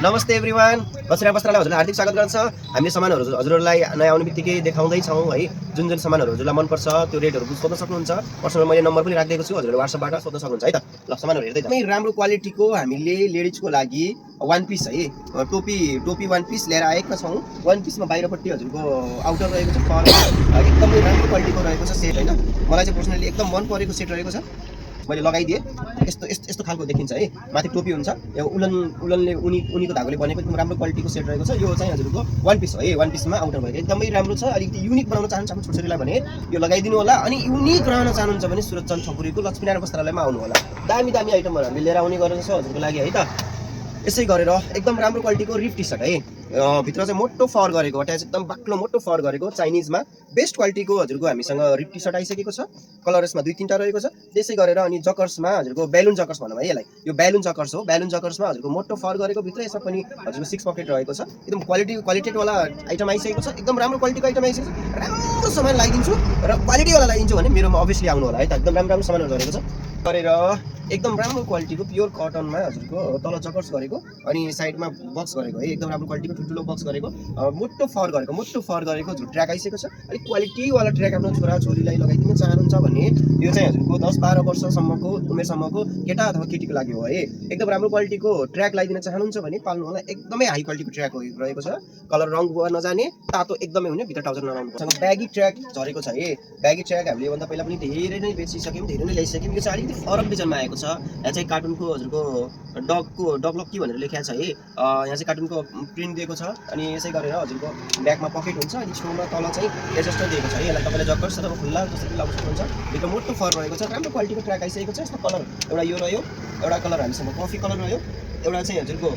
नमस्ते एभ्रिवान, बसरा वस्त्रालय हजुरलाई हार्दिक स्वागत गर्छ। हामीले सामानहरू हजुरहरूलाई नयाँ आउने बित्तिकै देखाउँदै छौँ है। जुन सामानहरू हजुरलाई मनपर्छ त्यो रेटहरू सोध्न सक्नुहुन्छ। पर्सनल मैले नम्बर पनि राखिदिएको छु, हजुरले WhatsAppबाट सोध्न सक्नुहुन्छ है त। ल सामानहरू हेर्दै एकदमै राम्रो क्वालिटीको हामीले लेडिजको लागि वान पिस है, टोपी वान पिस लिएर आएका छौँ। वान पिसमा बाहिरपट्टि हजुरको आउटर रहेको छ, फर एकदमै राम्रो क्वालिटीको रहेको छ सेट हैन। मलाई चाहिँ पर्सनली एकदम मन परेको सेट रहेको छ। मैले लगाइदिएँ, यस्तो खालको देखिन्छ है। माथि टोपी हुन्छ, यो उलनले उनीको धागोले बनेको एकदम राम्रो क्वालिटीको सेट रहेको छ। यो चाहिँ हजुरको वान पिस हो है, वान पिसमा आउटर भएको एकदमै राम्रो छ। अलिकति युनिक बनाउन चाहनुहुन्छ आफ्नो छोरीलाई भने यो लगाइदिनु होला। अनि युनिक रहन चाहनुहुन्छ भने सुरजचन्द ठकुरीको लक्ष्मीनारायण वस्त्रालयमा आउनु होला। दामी आइटमहरू हामीले लिएर आउने गरेको छ हजुरको लागि है त। यसै गरेर एकदम राम्रो क्वालिटीको रिफ टी सर्ट है, भित्र चाहिँ मोटो फर गरेको, अट्याच एकदम बाक्लो मोटो फर गरेको चाइनिजमा बेस्ट क्वालिटीको हजुरको हामीसँग रिफ टी सर्ट आइसकेको छ। कलर यसमा 2-3टा रहेको छ। त्यसै गरेर अनि जकर्समा हजुरको बेलुन जकर्स भनौँ है यसलाई, यो बेलुन जकर्स हो। बेलुन जकर्समा हजुरको मोटो फर गरेको, भित्र यसमा पनि हजुरको 6 पकेट रहेको छ। एकदम क्वालिटेडवाला आइटम आइसकेको छ, एकदम राम्रो क्वालिटीको आइटम आइसकेको छ। राम्रो सामान लगाइदिन्छु र क्वालिटीवाला लगाइदिन्छु भने मेरोमा अभियसली आउनु होला है त। एकदम राम्रो सामानहरू गरेको छ गरेर एकदम राम्रो क्वालिटीको प्योर कटनमा हजुरको तल जकर्स गरेको, अनि साइडमा बक्स गरेको है, एकदम राम्रो क्वालिटीको ठुल्ठुलो बक्स गरेको, मोटो फर गरेको जुन ट्र्याक आइसकेको छ। अलिक क्वालिटीवाला ट्र्याक आफ्नो छोराछोरीलाई लगाइदिन चाहनुहुन्छ भने यो चाहिँ हजुरको 10-12 वर्षसम्मको उमेरसम्मको केटा अथवा केटीको लागि हो है। एकदम राम्रो क्वालिटीको ट्र्याक लगाइदिन चाहनुहुन्छ भने पाल्नु होला। एकदमै हाई क्वालिटीको ट्र्याक रहेको छ, कलर रङ गएर नजाने, तातो एकदमै हुने, भित्र ट्राउजर नलाउनु पर्छ। ब्यागी ट्र्याक झरेको छ है। ब्यागी ट्र्याक हामीले भन्दा पहिला पनि धेरै नै बेचिसक्यौँ, धेरै नै ल्याइसक्यौँ। यो चाहिँ अलिकति फरक डिजाइनमा आएको छ। यहाँ चाहिँ कार्टुनको हजुरको डग लक्की भनेर लेखेको छ है। यहाँ चाहिँ कार्टुनको प्रिन्ट दिएको छ। अनि यसै गरेर हजुरको ब्याकमा पकेट हुन्छ, अनि छेउमा तल चाहिँ एडजस्टर दिएको छ है। यसलाई तपाईँले जकर्स अथवा खुल्ला जसरी लगाउन सक्नुहुन्छ। भित्र मोटो फर रहेको छ, राम्रो क्वालिटीको ट्र्याक आइसकेको छ। यस्तो कलर एउटा यो रह्यो, एउटा कलर हामीसँग कफी कलर रह्यो, एउटा चाहिँ हजुरको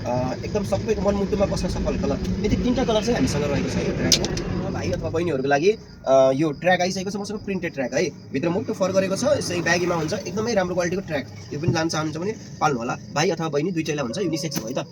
एकदम सबैको मनमुटुमा बस्न सक्ने कलर। यति 3टा कलर चाहिँ हामीसँग रहेको छ यो ट्र्याकको। भाइ अथवा बहिनीहरूको लागि यो ट्र्याक आइसकेको छ मसँग, प्रिन्टेड ट्र्याक है। भित्र मोटो फर गरेको छ, यसै ब्यागीमा हुन्छ, एकदमै राम्रो क्वालिटीको ट्र्याक। यो पनि जान चाहनुहुन्छ भने पाल्नु होला। भाइ अथवा बहिनी दुईटैलाई हुन्छ, युनिसेक्स हो है त।